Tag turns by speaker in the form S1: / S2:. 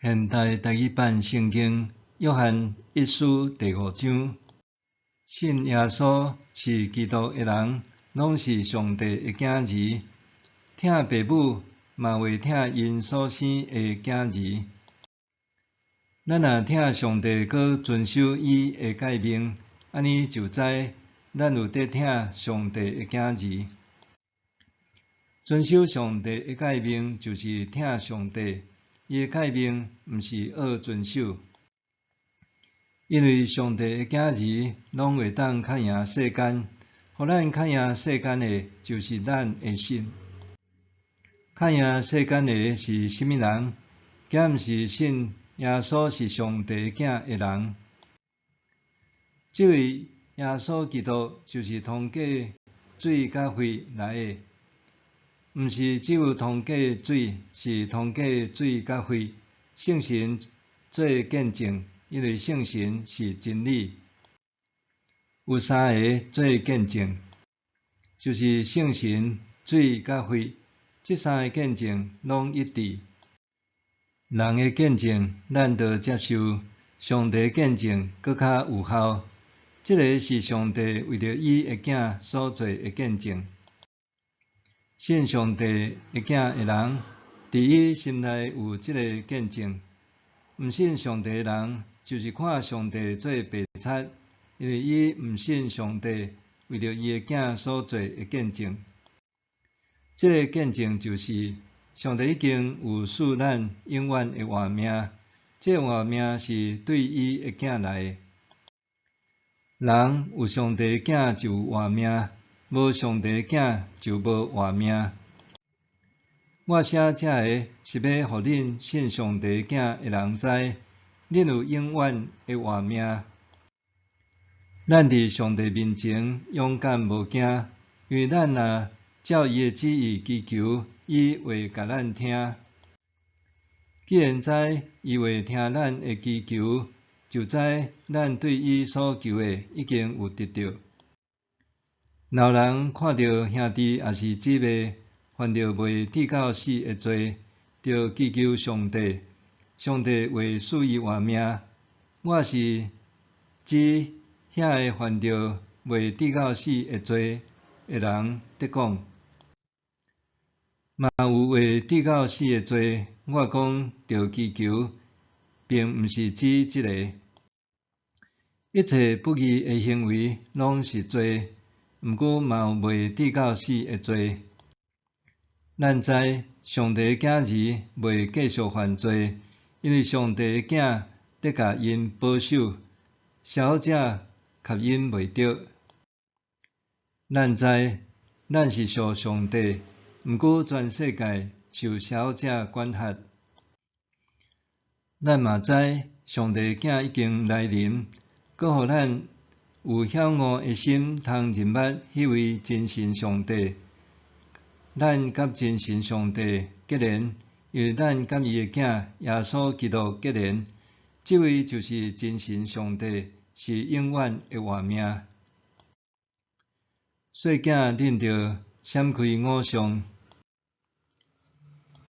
S1: 現代台語版聖經約翰一書第五章，信耶穌是基督的人，攏是上帝的囝兒。疼爸母嘛會疼𪜶所生的囝兒。咱若疼上帝，閣遵守伊的誡命，按呢就知咱有佇疼上帝的囝兒。遵守上帝的誡命，就是疼上帝。伊的誡命毋是惡遵守，因為上帝的囝兒攏會當較贏世間，予咱較贏世間的，就是咱的信。較贏世間的是啥物人？敢毋是信耶穌是上帝囝的人？這位耶穌基督就是通過水佮血來的。毋是只有通過水，是通過水佮血。聖神做見證，因為聖神是真理。有三个做見證，就是聖神、水佮血。這三个見證攏一致。人的見證，咱都接受；上帝見證閣較有效。這个是上帝為著伊的囝所做的見證。信上帝的囝的人，佇伊心內有這个見證；毋信上帝的人，就是看上帝做白賊，因為伊毋信上帝為著伊的囝所做的見證。這个見證就是，上帝已經有賜咱永遠的活命，這活命是對伊的囝來的。人有上帝的囝就有活命。無上帝囝就無活命。我寫這个是欲予恁信上帝囝的人知，恁有永遠的活命。咱佇上帝面前勇敢無驚，因為咱若照伊的旨意祈求，伊會共咱聽。既然知伊會聽咱的祈求，就知咱對伊所求的已經有得著。若有人看著兄弟抑是姊妹犯著袂致到死的罪，著祈求上帝，上帝會賜伊活命。我是指遐个犯著袂致到死的罪的人佇講。嘛有會致到死的罪，我講著祈求，並毋是指這个。一切不義的行為攏是罪。毋過嘛有袂致到死的罪。咱知上帝的囝兒袂繼續犯罪，因為上帝的囝佇共𪜶保守，邪惡者及𪜶袂著。咱知咱是屬上帝，毋過全世界受邪惡者管轄。咱嘛知上帝的囝已經來臨，閣予咱有曉悟的心，通認捌彼位真神上帝。咱佮真神上帝結連，因為咱佮伊的囝耶穌基督結連。這位就是真神上帝，是永遠的活命。細囝，恁著閃開偶像。